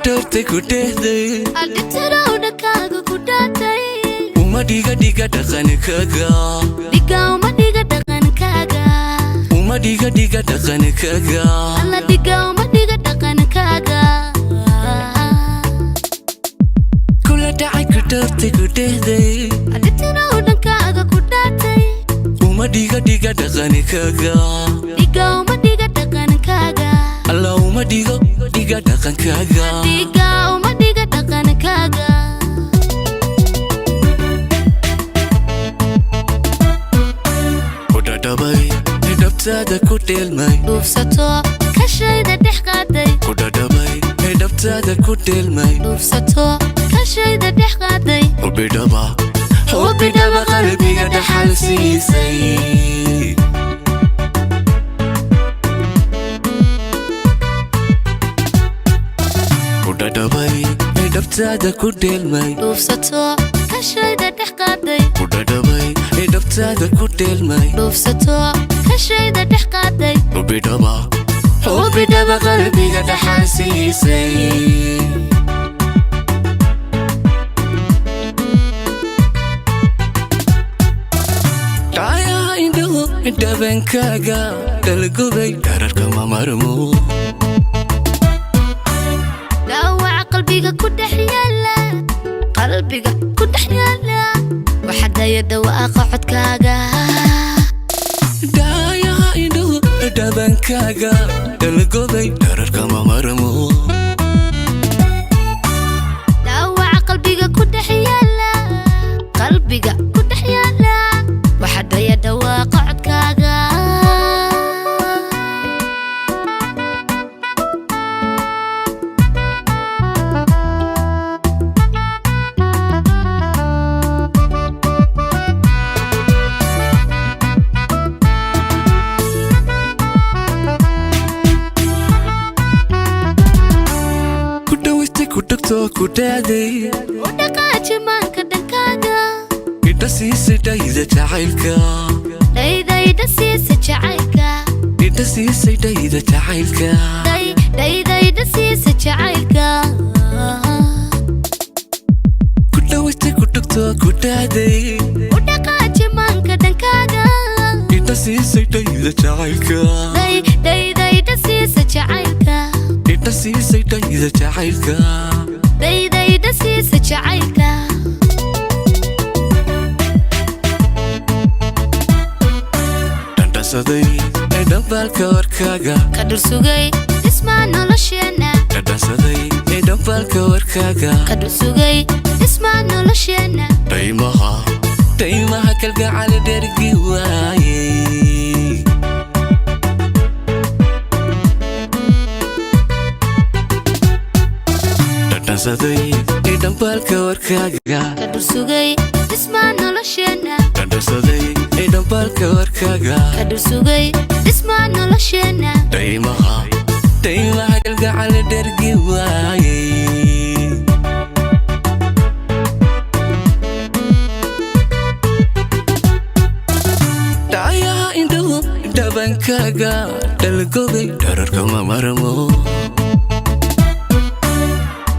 Dhowrtay ku dheehday. Adhibtiraw dhankaaga ku dhaatay. Uma dhiga dhiga dhaqankaaga. Dhiga uma dhiga dhaqankaaga. Uma dhiga dhiga dhaqankaaga. Alla, dhiga uma dhiga dhaqankaaga. Kula dhacay ku dhowrtay ku dheehday. Adhibtiraw dhankaaga ku dhaatay. Uma dhiga dhiga dhaqankaaga. Dhiga uma dhiga dhaqankaaga. Alla, uma dhigo dhiga dhaqankaaga. Dhiga uma dhiga dhaqankaaga. Ku dhadhabay dhabtaada ku dheelmay. Dhuufsato kashayda dhex qaaday. Ku dhadhabay dhabtaada ku dheelmay. Dhuufsato kashayda dhex qaaday. Hubidhaba, hubidhaba qalbiga dhaxal siisay. Ku dhadhabay dhabtaada ku dheelmay. Dhuufsato kashayda dhex qaaday. Ku dhadhabay dhabtaada ku dheelmay. Dhuufsato kashayda dhex qaaday. Hubidhaba, hubidhaba qalbiga dhaxal siisay. Dhayaha indhuhu dhabankaaga dhalgubay, dhararka mamarmo. Dhaawaca qalbiga ku dhex yaala, qalbiga ku dhex yaala, waxadaya dhawaaqa codkaaga. Dhayaha indhuhu dhabankaaga dhalgubay, dhararka mamarmo. Dhaawaca qalbiga ku dhex yaala, qalbiga ku dhex yaala, waxadaya dhawaaqa codkaaga. Ku dhawaystay ku dhagtoo ku dhaaday. U dhaqaaji maanka dhankaaga. Idha siisay dhayda jacaylka. Dhaydayda siisa jacaylka. Idha siisay dhayda jacaylka. Dhaydayda siisa jacaylka. Ku dhawaystay ku dhagtoo ku dhaaday. U dhaqaaji maanka dhankaaga. Idha siisay dhayda jacaylka. Dhaydayda siisa jacaylka. Idha siisay dhayda jacaylka. Dhaydayda siisa jacaylka. Dhandhansaday ee dhambaalka warkaaga. Ka dhursugay dhismaa nolosheenna. Dhandhansaday ee dhambaalka warkaaga. Ka dhursugay dhismaa nolosheenna. Dhaymaha, dhaymaha kalgacal dhergi waayey. Dhadhansaday ee dhambaalka warkaaga. Ka dhursugay dhismaa nolosheenna. Dhadhansaday ee dhambaalka warkaaga. Ka dhursugay dhismaa nolosheenna. Dhaymaha, dhaymaha kalgacal dhergi waayey. Dhayaha indhuhu dhabankaaga dhalgobay, dhararka mamarmo.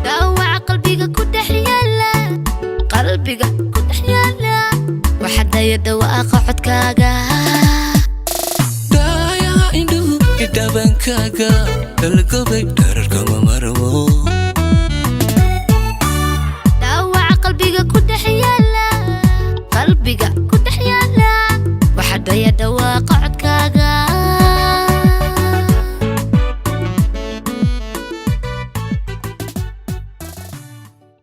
Dhaawaca qalbiga ku dhex yaala, qalbiga ku dhex yaala, waxadaya dhawaaqa codkaaga. Dhayaha indhuhu dhabankaaga dhalgobay, dhararka mamarmo.